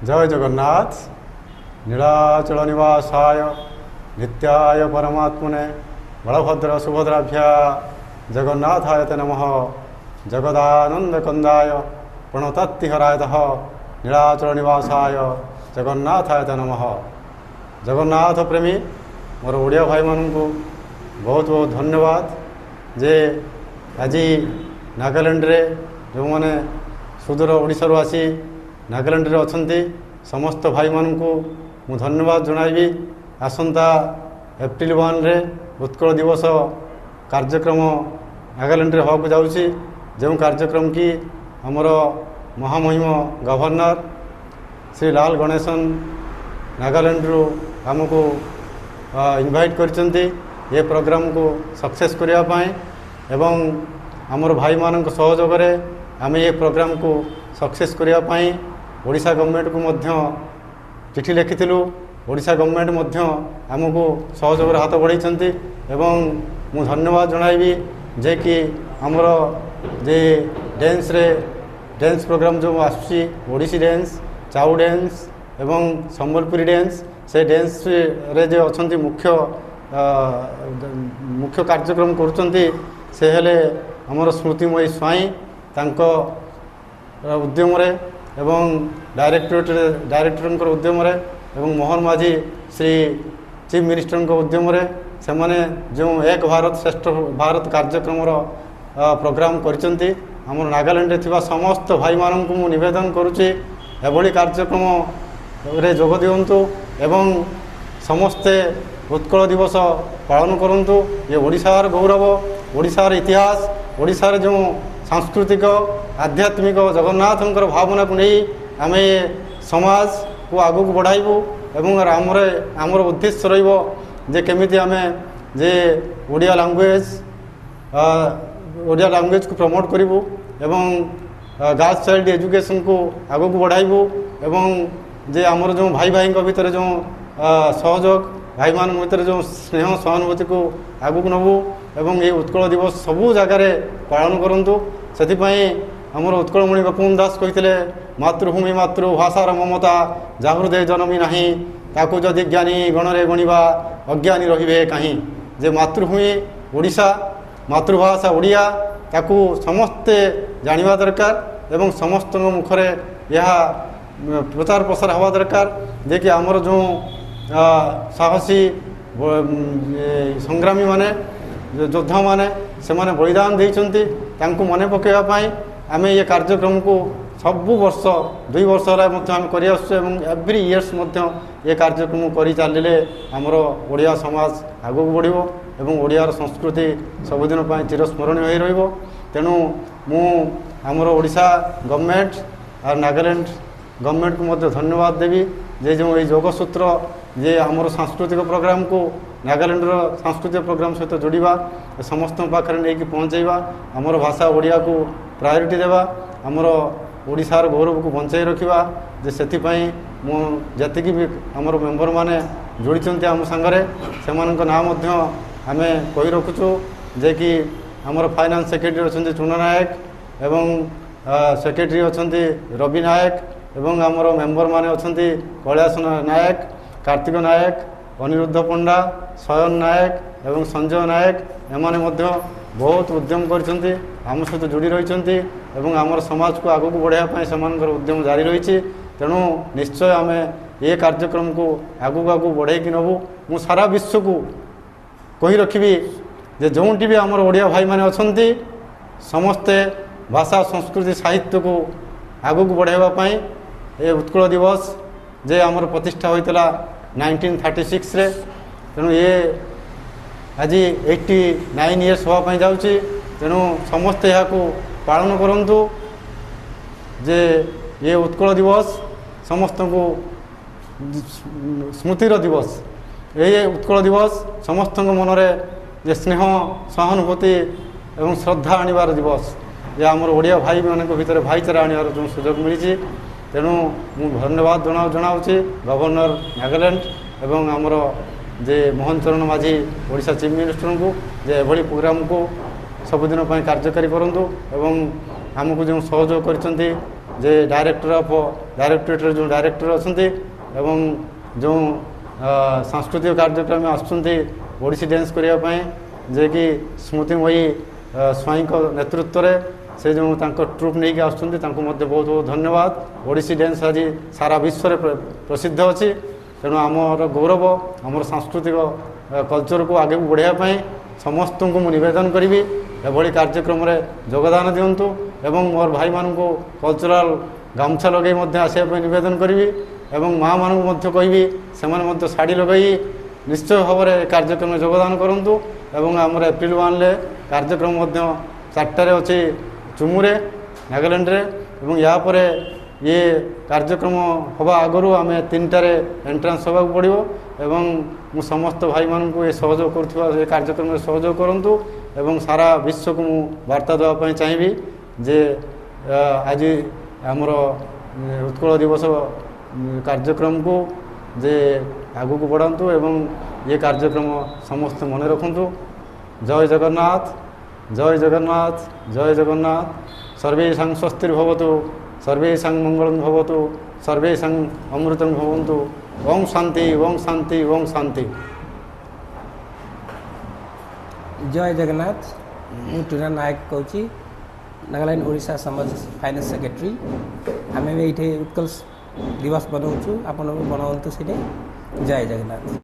ଜୟ ଜଗନ୍ନାଥ। ନୀଳାଚଳ ନିବାସାୟ ନିତ୍ୟାୟ ପରମାତ୍ମନେ ବଳଭଦ୍ର ସୁଭଦ୍ରାଭ୍ୟା ଜଗନ୍ନାଥାୟ ତେ ନମଃ। ଜଗଦାନନ୍ଦ କନ୍ଦାୟ ପ୍ରଣତାତ୍ତିହରାୟତଃ ନୀଳାଚଳ ନିବାସାୟ ଜଗନ୍ନାଥାୟ ତେ ନମଃ। ଜଗନ୍ନାଥ ପ୍ରେମୀ ମୋର ଓଡ଼ିଆ ଭାଇମାନଙ୍କୁ ବହୁତ ବହୁତ ଧନ୍ୟବାଦ ଯେ ଆଜି ନାଗାଲାଣ୍ଡରେ ଯେଉଁମାନେ ସୁଦୂର ଓଡ଼ିଶାରୁ ଆସି ନାଗାଲାଣ୍ଡରେ ଅଛନ୍ତି, ସମସ୍ତ ଭାଇମାନଙ୍କୁ ମୁଁ ଧନ୍ୟବାଦ ଜଣାଇବି। ଆସନ୍ତା ଏପ୍ରିଲ 1ରେ ଉତ୍କଳ ଦିବସ କାର୍ଯ୍ୟକ୍ରମ ନାଗାଲାଣ୍ଡରେ ହେବାକୁ ଯାଉଛି, ଯେଉଁ କାର୍ଯ୍ୟକ୍ରମ କି ଆମର ମହାମହିମ ଗଭର୍ଣ୍ଣର ଶ୍ରୀ ଲାଲ ଗଣେଶନ ନାଗାଲାଣ୍ଡରୁ ଆମକୁ ଇନଭାଇଟ୍ କରିଛନ୍ତି ଏ ପ୍ରୋଗ୍ରାମକୁ ସକ୍ସେସ୍ କରିବା ପାଇଁ, ଏବଂ ଆମର ଭାଇମାନଙ୍କ ସହଯୋଗରେ ଆମେ ଏ ପ୍ରୋଗ୍ରାମକୁ ସକ୍ସେସ୍ କରିବା ପାଇଁ ଓଡ଼ିଶା ଗଭର୍ଣ୍ଣମେଣ୍ଟକୁ ମଧ୍ୟ ଚିଠି ଲେଖିଥିଲୁ। ଓଡ଼ିଶା ଗଭର୍ଣ୍ଣମେଣ୍ଟ ମଧ୍ୟ ଆମକୁ ସହଯୋଗର ହାତ ବଢ଼ାଇଛନ୍ତି, ଏବଂ ମୁଁ ଧନ୍ୟବାଦ ଜଣାଇବି ଯେ କି ଆମର ଯେ ଡ୍ୟାନ୍ସରେ ଡ୍ୟାନ୍ସ ପ୍ରୋଗ୍ରାମ ଯେଉଁ ଆସୁଛି, ଓଡ଼ିଶୀ ଡ୍ୟାନ୍ସ, ଚାଉ ଡ୍ୟାନ୍ସ ଏବଂ ସମ୍ବଲପୁରୀ ଡ୍ୟାନ୍ସ, ସେ ଡ୍ୟାନ୍ସରେ ଯେ ଅଛନ୍ତି ମୁଖ୍ୟ ମୁଖ୍ୟ କାର୍ଯ୍ୟକ୍ରମ କରୁଛନ୍ତି, ସେ ହେଲେ ଆମର ସ୍ମୃତିମୟୀ ସ୍ୱାଇଁ। ତାଙ୍କ ଉଦ୍ୟମରେ ଏବଂ ଡାଇରେକ୍ଟୋରେଟ୍ରେ ଡାଇରେକ୍ଟରଙ୍କର ଉଦ୍ୟମରେ ଏବଂ ମୋହନ ମାଝୀ ଶ୍ରୀ ଚିଫ୍ ମିନିଷ୍ଟରଙ୍କ ଉଦ୍ୟମରେ ସେମାନେ ଯେଉଁ ଏକ ଭାରତ ଶ୍ରେଷ୍ଠ ଭାରତ କାର୍ଯ୍ୟକ୍ରମର ପ୍ରୋଗ୍ରାମ କରିଛନ୍ତି, ଆମର ନାଗାଲାଣ୍ଡରେ ଥିବା ସମସ୍ତ ଭାଇମାନଙ୍କୁ ମୁଁ ନିବେଦନ କରୁଛି ଏଭଳି କାର୍ଯ୍ୟକ୍ରମରେ ଯୋଗ ଦିଅନ୍ତୁ ଏବଂ ସମସ୍ତେ ଉତ୍କଳ ଦିବସ ପାଳନ କରନ୍ତୁ। ଏ ଓଡ଼ିଶାର ଗୌରବ, ଓଡ଼ିଶାର ଇତିହାସ, ଓଡ଼ିଶାର ଯେଉଁ ସାଂସ୍କୃତିକ ଆଧ୍ୟାତ୍ମିକ ଜଗନ୍ନାଥଙ୍କର ଭାବନାକୁ ନେଇ ଆମେ ସମାଜକୁ ଆଗକୁ ବଢ଼ାଇବୁ, ଏବଂ ଆମର ଉଦ୍ଦେଶ୍ୟ ରହିବ ଯେ କେମିତି ଆମେ ଯେ ଓଡ଼ିଆ ଲାଙ୍ଗୁଏଜ୍ ଓଡ଼ିଆ ଲାଙ୍ଗୁଏଜକୁ ପ୍ରମୋଟ୍ କରିବୁ ଏବଂ ଗାର୍ଲସ ଚାଇଲ୍ଡ ଏଜୁକେସନକୁ ଆଗକୁ ବଢ଼ାଇବୁ, ଏବଂ ଯେ ଆମର ଯେଉଁ ଭାଇ ଭାଇଙ୍କ ଭିତରେ ଯେଉଁ ସହଯୋଗ, ଭାଇମାନଙ୍କ ଭିତରେ ଯେଉଁ ସ୍ନେହ ସହାନୁଭୂତିକୁ ଆଗକୁ ନେବୁ, ଏବଂ ଏହି ଉତ୍କଳ ଦିବସ ସବୁ ଜାଗାରେ ପାଳନ କରନ୍ତୁ। ସେଥିପାଇଁ ଆମର ଉତ୍କଳମଣି ଗୋପବନ୍ଧୁ ଦାସ କହିଥିଲେ, ମାତୃଭୂମି ମାତୃଭାଷାର ମମତା ଯା ହୃଦୟ ଜନମି ନାହିଁ, ତାକୁ ଯଦି ଜ୍ଞାନୀ ଗଣରେ ଗଣିବା ଅଜ୍ଞାନୀ ରହିବେ କାହିଁ। ଯେ ମାତୃଭୂମି ଓଡ଼ିଶା, ମାତୃଭାଷା ଓଡ଼ିଆ, ତାକୁ ସମସ୍ତେ ଜାଣିବା ଦରକାର ଏବଂ ସମସ୍ତଙ୍କ ମୁଖରେ ଏହା ପ୍ରଚାର ପ୍ରସାର ହେବା ଦରକାର, ଯେ କି ଆମର ଯେଉଁ ସାହସୀ ସଂଗ୍ରାମୀମାନେ, ଯୋଦ୍ଧାମାନେ ସେମାନେ ବଳିଦାନ ଦେଇଛନ୍ତି, ତାଙ୍କୁ ମନେ ପକାଇବା ପାଇଁ ଆମେ ଏ କାର୍ଯ୍ୟକ୍ରମକୁ ସବୁ ବର୍ଷ 2 ବର୍ଷ ହେଲା ମଧ୍ୟ ଆମେ କରିଆସୁଛୁ, ଏବଂ ଏଭ୍ରି ଇୟର୍ସ ମଧ୍ୟ ଏ କାର୍ଯ୍ୟକ୍ରମ କରି ଚାଲିଲେ ଆମର ଓଡ଼ିଆ ସମାଜ ଆଗକୁ ବଢ଼ିବ ଏବଂ ଓଡ଼ିଆର ସଂସ୍କୃତି ସବୁଦିନ ପାଇଁ ଚିରସ୍ମରଣୀୟ ହୋଇ ରହିବ। ତେଣୁ ମୁଁ ଆମର ଓଡ଼ିଶା ଗଭର୍ଣ୍ଣମେଣ୍ଟ ଆଉ ନାଗାଲାଣ୍ଡ ଗଭର୍ଣ୍ଣମେଣ୍ଟକୁ ମଧ୍ୟ ଧନ୍ୟବାଦ ଦେବି ଯେ ଯେଉଁ ଏଇ ଯୋଗସୂତ୍ର ଯେ ଆମର ସାଂସ୍କୃତିକ ପ୍ରୋଗ୍ରାମକୁ ନାଗାଲାଣ୍ଡର ସାଂସ୍କୃତିକ ପ୍ରୋଗ୍ରାମ ସହିତ ଯୋଡ଼ିବା, ସମସ୍ତଙ୍କ ପାଖରେ ନେଇକି ପହଞ୍ଚାଇବା, ଆମର ଭାଷା ଓଡ଼ିଆକୁ ପ୍ରାୟୋରିଟି ଦେବା, ଆମର ଓଡ଼ିଶାର ଗୌରବକୁ ବଞ୍ଚାଇ ରଖିବା, ଯେ ସେଥିପାଇଁ ମୁଁ ଯେତିକି ବି ଆମର ମେମ୍ବରମାନେ ଯୋଡ଼ିଛନ୍ତି ଆମ ସାଙ୍ଗରେ, ସେମାନଙ୍କ ନାଁ ମଧ୍ୟ ଆମେ କହି ରଖୁଛୁ, ଯେ କି ଆମର ଫାଇନାନ୍ସ ସେକ୍ରେଟାରୀ ଅଛନ୍ତି ଚୁନା ନାୟକ, ଏବଂ ସେକ୍ରେଟାରୀ ଅଛନ୍ତି ରବି ନାୟକ, ଏବଂ ଆମର ମେମ୍ବରମାନେ ଅଛନ୍ତି କୈଳାସ ନାୟକ, କାର୍ତ୍ତିକ ନାୟକ, ଅନିରୁଦ୍ଧ ପଣ୍ଡା, ଶୟନ ନାୟକ ଏବଂ ସଞ୍ଜୟ ନାୟକ। ଏମାନେ ମଧ୍ୟ ବହୁତ ଉଦ୍ୟମ କରିଛନ୍ତି, ଆମ ସହିତ ଯୋଡ଼ି ରହିଛନ୍ତି ଏବଂ ଆମର ସମାଜକୁ ଆଗକୁ ବଢ଼ାଇବା ପାଇଁ ସେମାନଙ୍କର ଉଦ୍ୟମ ଜାରି ରହିଛି। ତେଣୁ ନିଶ୍ଚୟ ଆମେ ଏ କାର୍ଯ୍ୟକ୍ରମକୁ ଆଗକୁ ଆଗକୁ ବଢ଼େଇକି ନେବୁ। ମୁଁ ସାରା ବିଶ୍ୱକୁ କହି ରଖିବି ଯେ ଯେଉଁଠି ବି ଆମର ଓଡ଼ିଆ ଭାଇମାନେ ଅଛନ୍ତି, ସମସ୍ତେ ଭାଷା ସଂସ୍କୃତି ସାହିତ୍ୟକୁ ଆଗକୁ ବଢ଼ାଇବା ପାଇଁ ଏ ଉତ୍କଳ ଦିବସ ଯେ ଆମର ପ୍ରତିଷ୍ଠା ହୋଇଥିଲା 1936ରେ, ତେଣୁ ଏ ଆଜି 89 ଇୟର୍ସ ହେବା ପାଇଁ ଯାଉଛି। ତେଣୁ ସମସ୍ତେ ଏହାକୁ ପାଳନ କରନ୍ତୁ ଯେ ଏ ଉତ୍କଳ ଦିବସ ସମସ୍ତଙ୍କୁ ସ୍ମୃତିର ଦିବସ। ଏହି ଉତ୍କଳ ଦିବସ ସମସ୍ତଙ୍କ ମନରେ ଯେ ସ୍ନେହ, ସହାନୁଭୂତି ଏବଂ ଶ୍ରଦ୍ଧା ଆଣିବାର ଦିବସ, ଯେ ଆମର ଓଡ଼ିଆ ଭାଇମାନଙ୍କ ଭିତରେ ଭାଇଚାରା ଆଣିବାର ଯେଉଁ ସୁଯୋଗ ମିଳିଛି। ତେଣୁ ମୁଁ ଧନ୍ୟବାଦ ଜଣାଉଛି ଗଭର୍ଣ୍ଣର ନାଗାଲାଣ୍ଡ ଏବଂ ଆମର ଯେ ମୋହନ ଚରଣ ମାଝୀ ଓଡ଼ିଶା ଚିଫ୍ ମିନିଷ୍ଟରଙ୍କୁ, ଯେ ଏଭଳି ପ୍ରୋଗ୍ରାମକୁ ସବୁଦିନ ପାଇଁ କାର୍ଯ୍ୟକାରୀ କରନ୍ତୁ, ଏବଂ ଆମକୁ ଯେଉଁ ସହଯୋଗ କରିଛନ୍ତି ଯେ ଡାଇରେକ୍ଟର ଅଫ୍ ଡାଇରେକ୍ଟୋରେଟ୍ର ଯେଉଁ ଡାଇରେକ୍ଟର ଅଛନ୍ତି ଏବଂ ଯେଉଁ ସାଂସ୍କୃତିକ କାର୍ଯ୍ୟକ୍ରମ ଆସୁଛନ୍ତି ଓଡ଼ିଶୀ ଡ୍ୟାନ୍ସ କରିବା ପାଇଁ, ଯିଏକି ସ୍ମୃତିମୟୀ ସ୍ୱାଇଁଙ୍କ ନେତୃତ୍ୱରେ ସେ ଯେଉଁ ତାଙ୍କ ଟ୍ରୁପ୍ ନେଇକି ଆସୁଛନ୍ତି, ତାଙ୍କୁ ମଧ୍ୟ ବହୁତ ବହୁତ ଧନ୍ୟବାଦ। ଓଡ଼ିଶୀ ଡ୍ୟାନ୍ସ ଆଜି ସାରା ବିଶ୍ୱରେ ପ୍ରସିଦ୍ଧ ଅଛି। ତେଣୁ ଆମର ଗୌରବ, ଆମର ସାଂସ୍କୃତିକ କଲଚରକୁ ଆଗକୁ ବଢ଼ାଇବା ପାଇଁ ସମସ୍ତଙ୍କୁ ମୁଁ ନିବେଦନ କରିବି, ଏଭଳି କାର୍ଯ୍ୟକ୍ରମରେ ଯୋଗଦାନ ଦିଅନ୍ତୁ ଏବଂ ମୋର ଭାଇମାନଙ୍କୁ କଲଚରାଲ ଗାମୁଛା ଲଗାଇ ମଧ୍ୟ ଆସିବା ପାଇଁ ନିବେଦନ କରିବି ଏବଂ ମାଆମାନଙ୍କୁ ମଧ୍ୟ କହିବି, ସେମାନେ ମଧ୍ୟ ଶାଢ଼ୀ ଲଗାଇ ନିଶ୍ଚୟ ଭାବରେ କାର୍ଯ୍ୟକ୍ରମରେ ଯୋଗଦାନ କରନ୍ତୁ। ଏବଂ ଆମର ଏପ୍ରିଲ 1ରେ କାର୍ଯ୍ୟକ୍ରମ ମଧ୍ୟ 4ଟାରେ ଅଛି ଚୁମୁରେ, ନାଗାଲାଣ୍ଡରେ, ଏବଂ ଏହାପରେ ଇଏ କାର୍ଯ୍ୟକ୍ରମ ହେବା ଆଗରୁ ଆମେ 3ଟାରେ ଏଣ୍ଟ୍ରାନ୍ସ ହେବାକୁ ପଡ଼ିବ। ଏବଂ ମୁଁ ସମସ୍ତ ଭାଇମାନଙ୍କୁ ଏ ସହଯୋଗ କରୁଥିବା ଏ କାର୍ଯ୍ୟକ୍ରମରେ ସହଯୋଗ କରନ୍ତୁ ଏବଂ ସାରା ବିଶ୍ୱକୁ ମୁଁ ବାର୍ତ୍ତା ଦେବା ପାଇଁ ଚାହିଁବି ଯେ ଆଜି ଆମର ଉତ୍କଳ ଦିବସ କାର୍ଯ୍ୟକ୍ରମକୁ ଯେ ଆଗକୁ ବଢ଼ାନ୍ତୁ ଏବଂ ଏ କାର୍ଯ୍ୟକ୍ରମ ସମସ୍ତେ ମନେ ରଖନ୍ତୁ। ଜୟ ଜଗନ୍ନାଥ, ଜୟ ଜଗନ୍ନାଥ, ଜୟ ଜଗନ୍ନାଥ। ସର୍ବେଷାଂ ସ୍ୱସ୍ତିର୍ଭବତୁ, ସର୍ବେଷାଂ ମଙ୍ଗଳଂ ଭବତୁ, ସର୍ବେଷାଂ ଅମୃତଂ ଭବନ୍ତୁ। ଓಂ ଶାନ୍ତି, ଓଂ ଶାନ୍ତି, ଓଂ ଶାନ୍ତି। ଜୟ ଜଗନ୍ନାଥ। ମୁଁ ଟୁନା ନାୟକ କହୁଛି, ନାଗାଲାଣ୍ଡ ଓଡ଼ିଶା ସମାଜ ଫାଇନାନ୍ସ ସେକ୍ରେଟାରୀ। ଆମେ ବି ଏଇଠି ଉତ୍କଳ ଦିବସ ବନାଉଛୁ, ଆପଣ ବି ବନାନ୍ତୁ ସେଇଠି। ଜୟ ଜଗନ୍ନାଥ।